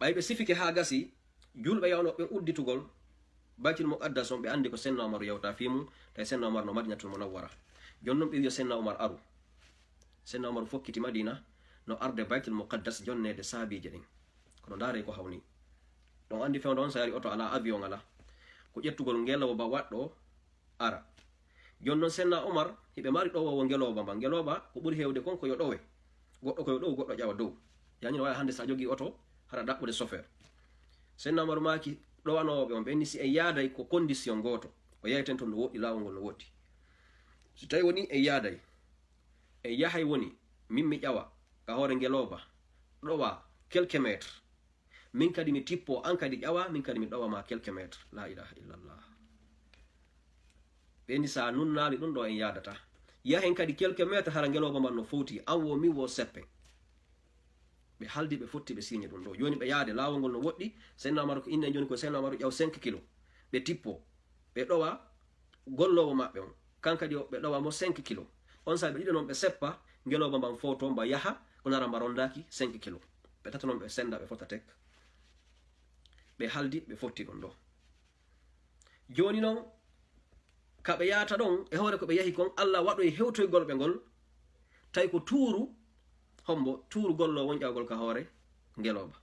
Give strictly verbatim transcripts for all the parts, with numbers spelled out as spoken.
Ɓay ɓe sifike haa gasi, julɓe yawnooɓe udditugol Baytul Muqaddas on, ɓe anndi ko Senna Umaru yawta fii mum, tawi Senna Umaru no Madinatul Munawwara. Jooni non ɓe wi'i yo Senna Umar aru. Senna Umaru fokkiti Madina, no arde Baytul Muqaddas jonneede saabiije ɗin. Kono ndaaree ko hawni. Ɗon anndi fewndo on, so yari oto alaa, avion alaa. Ko ƴettugol ngelooba waɗɗo, ara. Jooni non Senna Umar, hiɓe mari ɗowoowo ngelooba mba. Ngelooba, ko ɓuri heewde kon ko yo ɗowe. Goɗɗo ko yo ɗow, goɗɗo ƴawa dow. Yani no waawi hannde so a jogii oto, haɗa ɗaɓɓude chauffeur. Senna Umar maaki ɗowanooɓe on, ɓen ni si en yaaday ko condition gooto, o yeyten ton no woɗɗi, laawol ngol no woɗɗi. Si tawi woni en yaaday, en yahay woni, min mi ƴawa ka hoore ngelooba, ɗowa quelques mètres. Min kadi mi tippo, an kadi ƴawa, min kadi mi ɗowa ma quelques mètres. La ilaha illallah. Ɓe ni sa nunnaali ɗum ɗo en yaadata. Yahen kadi quelques mètres hara ngelooba man no fowti, an wo min wo seppen. Ɓe haldi, ɓe fotti, ɓe siiñi ɗum ɗo. Jooni ɓe yaade, laawol ngol no woɗɗi, Senna Umaru ko inne jooni ko Senna Umaru ƴaw cinq kilo. Ɓe tippo, ɓe ɗowa golloowo maɓɓe on. Kan kadi o, ɓe ɗowa mo cinq kilo. On saa'i ɓe ɗiɗo non ɓe seppa, ngelooba mban fow to mba yaha, ko nara mba rondaaki cinq kilo. Ɓe tato non ɓe senda, ɓe fota tek. Ɓe haldi, ɓe fotti ɗum ɗo. Jooni non, ka ɓe yahata ɗon, e hoore ko ɓe yahi kon, Allah waɗoyi hewtoygol ɓe ngol, tawi ko tuuru, hombo, tuuru golloowo on ƴawgol ka hoore ngelooba.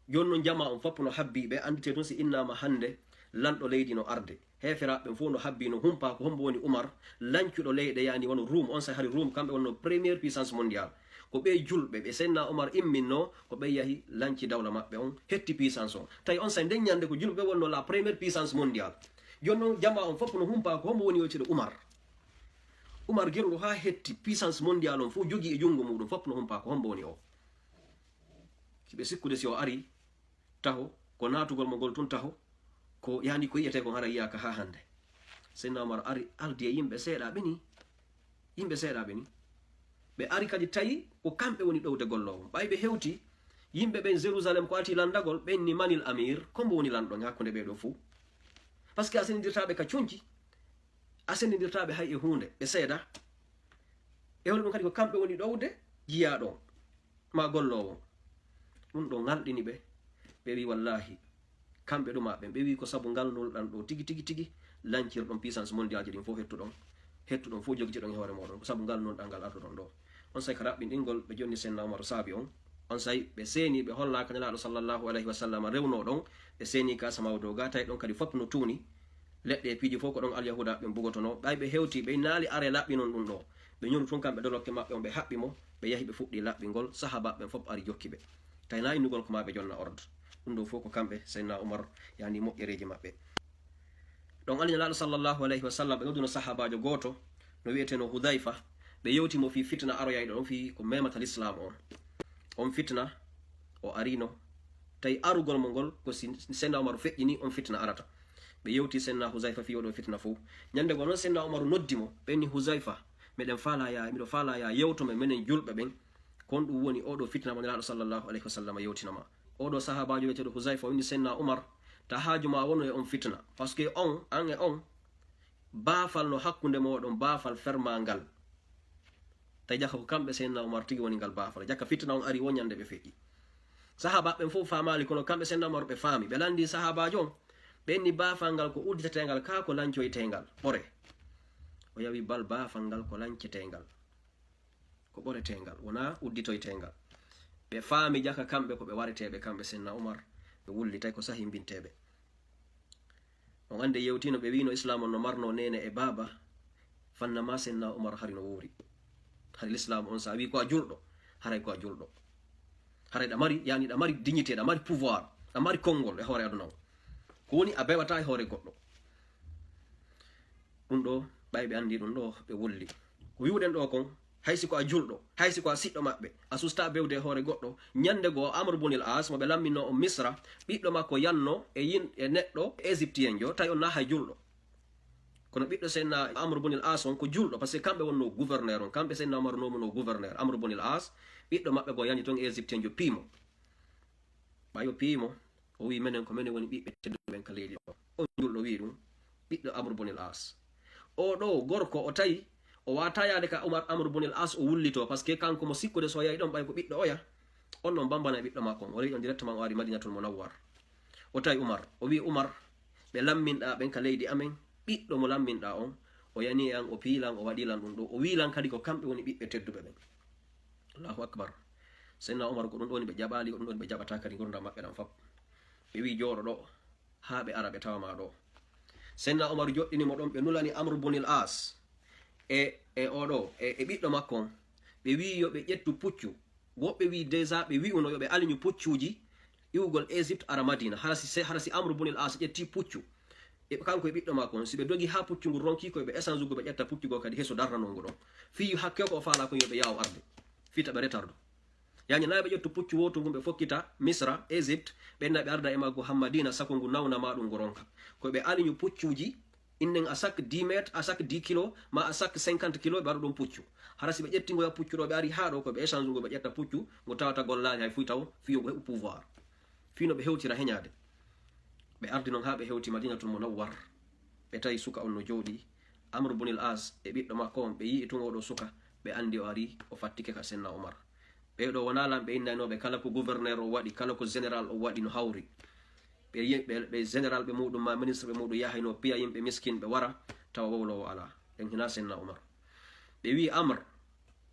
Jooni non jamaa on fop no habbii, ɓe annditee tun si innaama hannde lanɗo leydi no arde. Heeferaaɓe ɓen fow no habbii, no humpaa ko hombo woni Umar, lancuɗo leyɗe, yani wano Ruum, on saa'i hari Ruum, kamɓe wonno première puissance mondiale. Ko ɓe julɓe, ɓe Seydina Umar imminno, ko ɓe yahi lanci dawla maɓɓe on, hetti puissance on. Tawi on saa'i nden ñande ko julɓe wonno la première puissance mondiale. Jooni non jamaa on fop no humpaa ko hombo woni wiyetee Umar. Umar geruɗo haa hetti puissance mondiale on fow jogii e junngo muuɗum, fop no humpaa ko hombo woni o. Hiɓe sikkude si o ari taho, ko naatugol mo ngol tun taho, ko yani ko yi'etee kon hara yi'aaka haa hannde. Seydina Umar ari aldi e yimɓe seeɗa ɓe ni. Yimɓe seeɗa ɓe ni. Ɓe ari kadi tawi ko kamɓe woni ɗowde golloowo. Ɓay ɓe hewti, yimɓe ɓen Jérusalem ko ati landagol, ɓen ni manil amir, ko mbo woni lanɗo e hakkunde ɓee ɗoo fow? Parce que a sendindirtaa ɓe ka conci, a sendindirtaa ɓe hay e huunde, ɓe seeɗa. E hono ɗum kadi ko kamɓe woni ɗowde jiyaaɗo on, ma golloowo on. Ɗum ɗo ŋalɗini ɓe, ɓe wi, "Wallahi, kamɓe ɗuma ɓen." Ɓe wi, "Ko sabu ngal nulɗan ɗo tigi, tigi, tigi, lancirɗon puissance mondial ji ɗin fow hettuɗon, hettuɗon fow jogitiɗon e hoore mooɗon, ko sabu ngal nulɗan ngal arduɗon ɗo." On saa'i ka raɓɓinɗingol, ɓe jonni Seydina Umaru saabi on. On saa'i ɓe seeni, ɓe hollaaka Nelaaɗo sallallahu alayhi wa sallam rewnoo ɗon, ɓe seeni ka Samaawa dow ga, tawi ɗon kadi fop no tuuni. Leɗɗe e piiji fow ko ɗon Alyahuuda ɓen bugotonoo. Ɓay ɓe hewti, ɓe naali are laɓɓinon ɗum ɗo. Ɓe ñori tun kamɓe dolokke maɓɓe on, ɓe haɓɓi mo, ɓe yahi ɓe fuɗɗi laɓɓingol. Sahaaba ɓen fop ari jokki ɓe. Tawi na innugol ko ma ɓe jonna ordre. Ɗum ɗo fow ko kamɓe, Seydina Umar, yani moƴƴereeji maɓɓe. Ɗon Ali Nelaaɗo sallallahu alayhi wa sallam, ɓe nodduno sahaabaajo gooto, no wi'eteno Hudayfa. Ɓe yewti mo fii fitna aroyayɗo ɗon, fii ko memata Lislaam on. On fitna, o arino. Tawi arugol mo ngol, ko si Seydina Umar feƴƴini, on fitna arata. Ɓe yewti Seydina Huzayfa fii oɗo fitna fow. Ñande goo non Seydina Umar noddi mo, ɓe ni, "Huzayfa, miɗen faalaa yaa, miɗo faalaa yaa yewto men, menen julɓe ɓen. Kon ɗum woni oɗo fitna mo Nelaaɗo sallallahu alayhi wa sallam yewtino ma." Oɗo sahaabaajo wi'eteeɗo Huzayfa o inni Seydina Umar, "Ta haaju ma wonu e on fitna. Parce que on, an e on, baafal no hakkunde mooɗon, baafal fermaa ngal." Tawi jaka ko kamɓe Seydina Umar tigi woni ngal baafal. Jaka fitna on ari wo ñande ɓe feƴƴi. Sahaaba ɓen fow faamaali, kono kamɓe Seydina Umar ɓe faami. Ɓe lanndi sahaabaajo on, ɓe inni, "Baafal ngal ko udditeteengal, kaa ko lancoyteengal? Ɓore." O yawi, "Bal, baafal ngal ko lanceteengal. Ko ɓoreteengal, wonaa udditoyteengal." Ɓe faami jaka kamɓe ko ɓe wareteeɓe, kamɓe Seydina Umar, ɓe wulli tawi ko sahimbinteeɓe. On anndi yewtino ɓe wi'ino Islaam on no marno neene e baaba, fanna ma Seydina Umar hari no wuuri. Hari Lislaam on, sa wi ko a julɗo, haray ko a julɗo. Haray ɗa mari, yani ɗa mari dignité, ɗa mari pouvoir, ɗa mari konngol e hoore aduna o. Ko woni a bewataa e hoore goɗɗo. Ɗum ɗo, ɓay ɓe anndi ɗum ɗo, ɓe wulli. Ko wi'uɗen ɗo kon, hay si ko a julɗo, hay si ko a siɗɗo maɓɓe, a sustaa bewde e hoore goɗɗo. Ñande goo, Amr bunil As, mo ɓe lamminno on Misra, ɓiɗɗo makko yanno e yin-, e neɗɗo Égyptienjo, tawi on na hay julɗo. Kono ɓiɗɗo Seydina Amr bunil As on ko julɗo, parce que kamɓe wonno gouverneur on, kamɓe Seydina Umar nomuno gouverneur, Amr bunil As, ɓiɗɗo maɓɓe goo yani ton e Égyptienjo piimo. Ɓay o piimo, o wi, "Menen ko menen woni ɓiɓɓe tedduɓe ɓen ka leydi o." On julɗo wi ɗum, ɓiɗɗo Amr bunil As. O ɗo gorko o tawi, o wata yaade ka Umar, Amr bunil As o wullito, parce que kanko mo sikkude so yahi ɗon ɓay ko ɓiɗɗo oya. On non bambana e ɓiɗɗo makko on, o rewi ɗon directement, o ari Madinatul Munawwar. O tawi Umar, o wi Umar, ɓe lamminɗa ɓen ka leydi amen, ɓiɗɗo mo lamminɗa on, o yani e an, o piilan, o waɗilan ɗum ɗo, o wiilan kadi ko kamɓe woni ɓiɓɓe tedduɓe ɓen. Allahu akbar. Senna Umar, ko ɗum ɗo woni ɓe jaɓali, ko ɗum ɗo woni ɓe jaɓata kadi ngurndan maɓɓe ɗan fop. Ɓe wi jooɗo ɗo, haa ɓe ara ɓe tawa ma ɗo. Senna Umar joɗɗini mo ɗon, ɓe nulani Amr bunil As e, e oɗo, e, e ɓiɗɗo makko on. Ɓe wi yo ɓe ƴettu puccu. Woɓɓe wi déjà ɓe wi'uno yo ɓe aliñu puccuuji iwugol Égypte ara Madina. Hara si, se-, hara si Amr bunil As ƴetti puccu, e kanko e ɓiɗɗo makko on, si ɓe dogi haa puccu ngu ronki, ko ɓe échange ugo, ɓe ƴetta puccu goo kadi heso darranoo ngu ɗon. Fii hakke ko o faala kon yo ɓe yaaw arde. Fii ta ɓe retardu. Yani na ɓe ƴettu puccu wootu ngun ɓe fokkita Misra, Égypte, ɓe na ɓe arda e maggu haa Madina, sako ngu nawna ma ɗum ngu ronka. Ko ɓe aliñu puccuuji, innen à chaque dix mètres, à chaque dix kilos, ma à chaque cinquante kilos, ɓe waɗa ɗum puccu. Hara si ɓe ƴetti ngo ya puccu ɗo, ɓe ari haa ɗo, ko ɓe échange ngo, ɓe ƴetta puccu, ngo tawata gollaali hay fuy taw, fii yo ngo heɓu pouvoir. Fii no ɓe hewtira heñaade. Ɓe ardi non haa ɓe hewti Madinatul Munawwar. Ɓe tawi suka on no jooɗi. Amr bunil As e ɓiɗɗo makko on, ɓe yi'i tun oɗo suka, ɓe andi o ari, o fattike ka Senna Umar. Ɓee ɗo wonaa lamɓe innaynooɓe, kala ko gouverneur o waɗi, kala ko général o waɗi no hawri. Ɓe yi-, ɓe, ɓe général ɓe muɗum ma ministre ɓe muɗum yahayno piya yimɓe miskin ɓe wara, tawa wowlowo alaa. Ɓen hinaa Senna Umar. Ɓe wi Amr,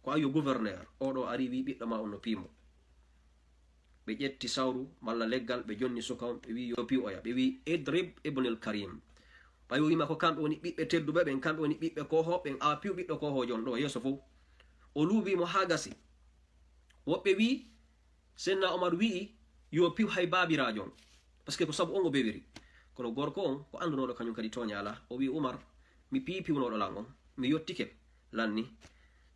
ko ayo gouverneur, oɗo ari wi ɓiɗɗo ma on no piimo. Ɓe ƴetti sawru malla leggal, ɓe jonni suka on, ɓe wi yo piw oya. Ɓe wi idrib ibnul Karim. Ɓay o wima ko kamɓe woni ɓiɓɓe tedduɓe ɓen, kamɓe woni ɓiɓɓe koho ɓen, awa piw ɓiɗɗo kohojo on ɗo yeeso fow. O luubi mo haa gasi. Woɓɓe wi, Senna Omar wi'i, yo piw hay baabiraajo on. Parce que ko sabu on o bewiri. Kono gorko on, ko andunooɗo kañum kadi tooña alaa. O wi'i Umar, mi piyi piwnooɗo lan on, mi yottike lan ni.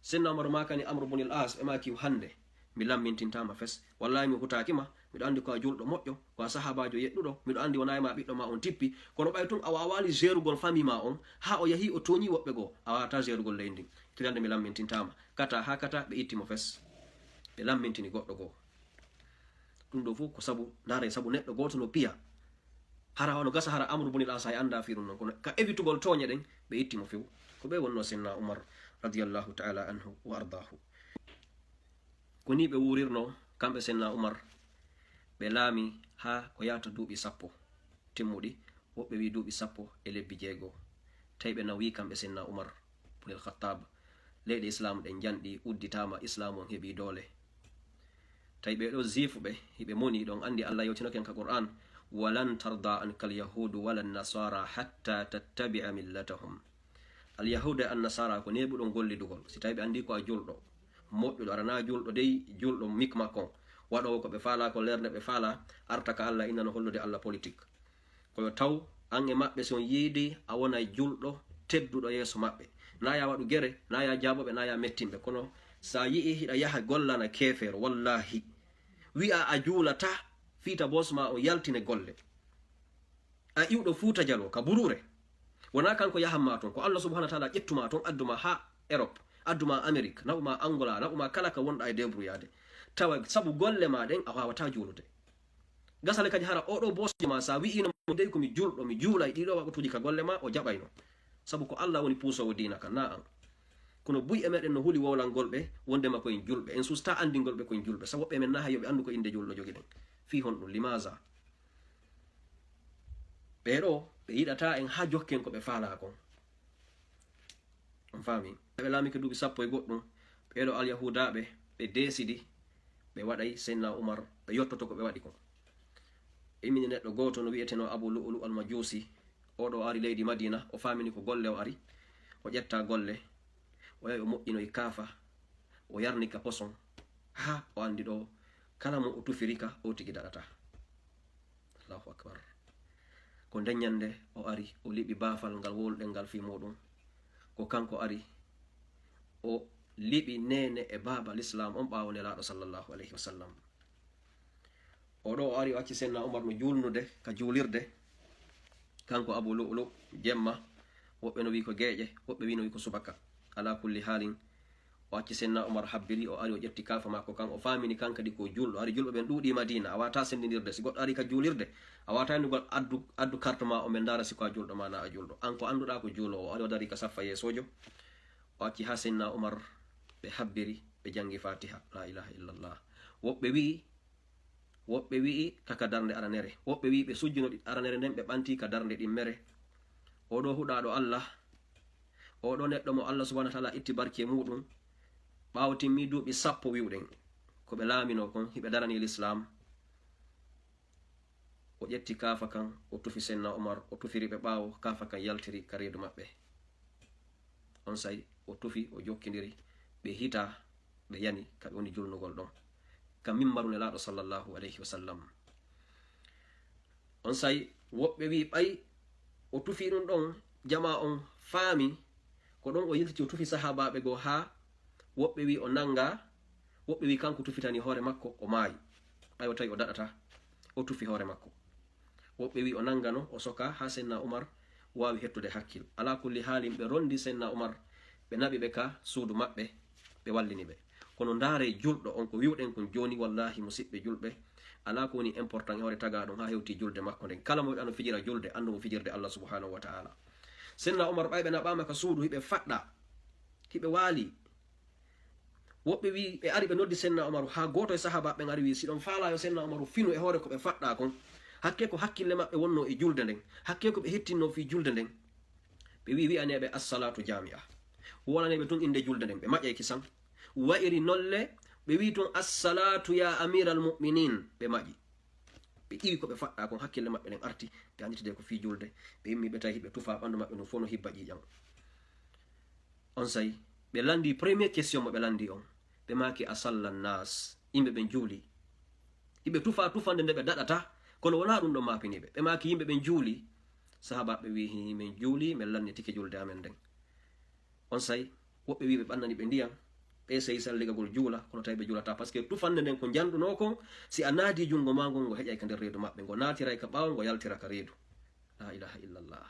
Senna Omar maakani Amr bunil As, e maaki hande, mi lammintintaama fes. Wallahi mi hutaaki ma, miɗo andi ko a julɗo moƴƴo, ko a sahaabaajo yeɗɗuɗo, miɗo andi wonaa e ma ɓiɗɗo ma on tippi. Kono ɓay tun a waawaali gérugol famille ma on, haa o yahi o tooñi woɓɓe goo, a waawataa gérugol leydi ndin. Tun hande mi lammintintaama. Kata haa kata ɓe itti mo fes. Ɓe lammintini goɗɗo goo. Ɗum ɗo fof ko sabu, ndaara e sabu neɗɗo gooto no piya. Hara wano gasa hara Amru bunil As hay annda fii ɗum noon. Kono ka evitugol tooñe ɗen, ɓe itti mo few. Ko ɓe wonnoo Senna Umar radiyallahu ta'ala anhu wa ardaahu. Ko nii ɓe wuurirnoo, kamɓe Senna Umar, ɓe laami haa ko yahata duuɓi sappo timmuɗi, woɓɓe wi duuɓi sappo e lebbi jeego. Tawi ɓe nawi kamɓe Senna Umar bunil Khattab. Leyɗe Islam ɗen njanɗi, udditaama, Islam on heɓi doole. Tawi ɓee ɗoo ziifuɓe, hiɓe moni, ɗon andi Allah yewtinoken ka Qur'an, "Walan tarda anka al-yahudu wala nasara hatta tattabi'a millatahum." Al-yahudu e an-nasara ko neeɓuɗon gollidugol. Si tawi ɓe andi ko a julɗo, moƴƴuɗo, aranaa julɗo dey, julɗo mik makko, waɗoowo ko ɓe faala, ko lernde ɓe faala, arta ka Allah, inna no hollude Allah politique. Ko yo taw an e maɓɓe, si on yiidi, a wonay julɗo tedduɗo yeeso maɓɓe. Na ya waɗu gere, na ya jaaboɓe, na ya mettinɓe. Kono sa yi'i hiɗa yaha gollana keefeero, wallahi, wi'a a juulata, fiita boos ma o yaltine golle. A iwɗo Fuuta Jaloo ka Buruure. Wonaa kanko yahan ma ton, ko Allah subhanahu wa ta'ala ƴettu ma ton, addu ma haa Europe, addu ma Amérique, naɓu ma Angola, naɓu ma kala ka wonɗa e débrouillade. Tawa sabu golle ma ɗen a waawataa juulude. Gasale kadi hara oɗo boosjo ma, sa wi'ino mo dey ko mi julɗo, mi juulay ɗiɗo waqtuuji ka golle ma, o jaɓayno. Sabu ko Allah woni puusoowo diina kan, na an. Kono buy e meɗen no huli wowlangol ɓe, wondema ko en julɓe. En susta andingol ɓe ko en julɓe. Sabu woɓɓe men na hay yo ɓe andu ko inde julɗo jogiɗen. Fii honɗum? Limaza? Ɓee ɗoo, ɓe yiɗata en haa jokken ko ɓe faalaa kon. On faami? Ɓe laamike duuɓi sappo e goɗɗum, ɓee ɗoo Alyahudaaɓe, ɓe deesidi, ɓe waɗay Seydina Umar, ɓe yottoto ko ɓe waɗi kon. Immini neɗɗo gooto no wi'etenoo Abu Lu'lu' al-Majuusi, oo ɗoo ari leydi Madiina, o faamini ko golle o ari, o ƴetta golle, o yahi o moƴƴinoyi kaafa, o yarni ka poson, haa o andi ɗoo, kala mo o tufiri ka, o tigi daɗata. Allahu akbar. Ko nden ñande o ari, o liɓi baafal ngal wowluɗen ngal fii muuɗum. Ko kanko ari, o liɓi neene e baaba Lislaam on ɓaawo Nelaaɗo sallallahu alayhi wa sallam. Oo ɗoo o ari, o acci Seydina Umar no juulnude ka juulirde. Kanko Abu Lu'lu', jemma, woɓɓe no wi'i ko geeƴe, woɓɓe wi'i no wi'i ko subaka. Alaa kulli haalin, o acci Seydina Umar habbiri, o ari, o ƴetti kaafa makko kan, o faamini kan kadi ko julɗo. Ari julɓe ɓen ɗuuɗi Madiina, a waawataa senndindirde. Si goɗɗo ari ka juulirde, a waawataa innugol addu, addu carte ma o, men ndaara si ko a julɗo ma na a julɗo. An ko annduɗaa ko juuloowo. O ari, o dari ka saffa yeesoojo. O acci haa Seydina Umar, ɓe habbiri, ɓe janngi Faatiha, laa ilaaha illallah. Woɓɓe wi'i, woɓɓe wi'i ka ka darnde aranere. Woɓɓe wi'i ɓe sujjino ɗi aranere nden, ɓe ɓanti ka darnde ɗimmere. Oɗo huɗaaɗo Allah, oɗo neɗɗo mo Allah subhanahu wa ta'ala itti barke muɗum, ɓaawo timmi duuɓi sappo wi'uɗen, ko ɓe laamino kon, hiɓe darani l'islam. O ƴetti kaafa kan, o tufi Senna Umar, o tufiri ɓe ɓaawo, kaafa kan yaltiri ka reedu maɓɓe. Onsay o tufi, o jokkindiri, ɓe hita, ɓe yani ka ɓe woni julnugol ɗon. Ka mimbaru Nelaaɗo sallallahu alayhi wa sallam. Onsay woɓɓe wi'i ɓay o tufi ɗum ɗon, jamaa on faami, ko ɗon o yiltiti o tufi sahaabaaɓe goo haa woɓɓe wi'i o nanga, woɓɓe wi'i kanko tufitani hoore makko, o maayi. Ɓay o tawi o daɗata, o tufi hoore makko. Woɓɓe wi'i o nangano, o soka haa Senna Umar waawi hettude hakkil. Alaa kulli haalin ɓe rondi Senna Umar, ɓe naɓi ɓe ka suudu maɓɓe, ɓe wallini ɓe. Kono ndaare julɗo on ko wi'uɗen kon jooni, wallahi musiɓɓe julɓe, alaa ko woni important e hoore tagaaɗum haa hewti julde makko nden. Kala mo wi'ano fijira julde, anndu mo fijirde Allah subhanahu wa ta'ala. Senna Umar ɓay ɓe naɓaama ka suudu hiɓe faɗɗa, hiɓe waali. Woɓɓe wi'i ɓe ari ɓe noddi Senna Umaru, haa gooto e sahaabaaɓe ɓen ari wi'i, si ɗon faalaa yo Senna Umaru finu e hoore ko ɓe faɗɗaa kon, hakke ko hakkille maɓɓe wonnoo e julde nden, hakke ko ɓe hettinnoo fii julde nden. Ɓe wi'i wi'aneeɓe assalatu jami'a. Wolaneeɓe tun innde julde nden, ɓe maƴay kisan. Wa'iri nolle, ɓe wi'i tun assalatu ya amiral mu'minin, ɓe maƴi. Ɓe iwi ko ɓe faɗɗaa kon, hakkille maɓɓe ɗen arti, ɓe annditide ko fii julde. Ɓe immi ɓe tawi hiɓe tufaa ɓanndu maɓɓe ndun fow no hibba ƴiiƴam. Onsay, ɓe lanndii, premier question mo ɓe lanndii on, ɓe maaki, "A sallan nas?" Yimɓe ɓen juuli. Hiɓe tufaa tufande nde ɓe daɗata, kono wonaa ɗum ɗon maapini ɓe. Ɓe maaki, "Yimɓe ɓen juuli?" Sahaabaaɓe wi'i, "Hi, min juuli, min lannitike julde amen nden." Onsay, woɓɓe wi'i ɓe ɓannani ɓe ndiyam, ɓe seyi salligagol juula, kono tawi ɓe juulataa, parce que tufande nden ko njanɗunoo kon, si a naadii junngo maa ngol, ngo heƴay ka nder reedu maɓɓe, ngo naatiray ka ɓaawo, ngo yaltira ka reedu. La ilaha illallah.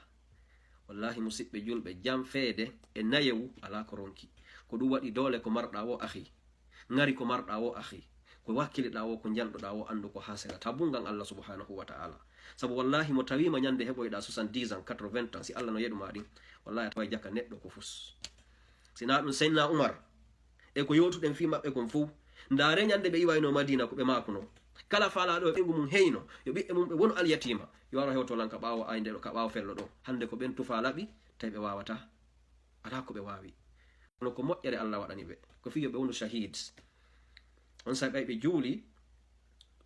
Wallahi, musiɓɓe julɓe, janfeede e nayewu alaa ko ronki. Ko ɗum waɗi doole ko marɗaa woo, akhi. Ŋari ko marɗaa woo, akhi. Ko wakkiliɗaa woo, ko njanɗuɗaa woo, anndu ko haa sera. Tabu ngam Allah subhanahu wa ta'ala. Sabu wallahi, mo tawiima ñande heɓoyɗaa soixante-dix ans, quatre-vingts ans, si Allah no yeɗu maa ɗin, wallahi, a taway jaka neɗɗo ko fus. Si naa ɗum Seydina Umar, e ko yewtuɗen fii maɓɓe kon fow. Ndaaree ñande ɓe iwaynoo Madiina ko ɓe maakunoo. Kala faalaaɗo e ɓeyngu mum heyno, yo ɓiɓɓe mum ɓe wonu alyatiima, yo waro hewto lan ka ɓaawo aynde ɗo, ka ɓaawo fello ɗo. Hannde ko ɓen tufaa laɓi, tawi ɓe waawataa. Alaa ko ɓe waawi. Kono ko moƴƴere Allah waɗani ɓe. Ko fii yo ɓe wonu shahid. Onsay ɓay ɓe juuli,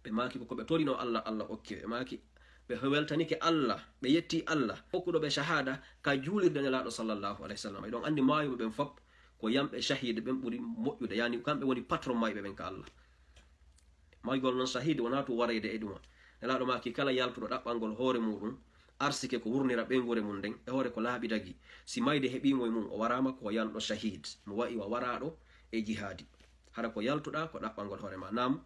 ɓe maaki ko ko ɓe torinoo Allah, Allah okki ɓe. Ɓe maaki ɓe weltanike Allah, ɓe yetti Allah okkuɗo ɓe shahada ka juulirde Nelaaɗo sallallahu alayhi wa sallam. Eɗon anndi maayuɓe ɓen fop ko yamɓe shahid ɓen ɓuri moƴƴude, yani kamɓe woni patron maayɓe ɓen ka Allah. Maygol non shahid wonaa tun warayde e ɗuma. Nelaaɗo maaki kala yaltuɗo ɗaɓɓangol hoore muuɗum arsike ko wurnira ɓeynguure mum nden, e hoore ko laaɓi dagi. Si mayde heɓiimo e mum, o waraama ko yalɗo shahid, mo wa'i wa waraaɗo e jihaadi. Hara ko yaltuɗaa ko ɗaɓɓangol hoore maa. Naam,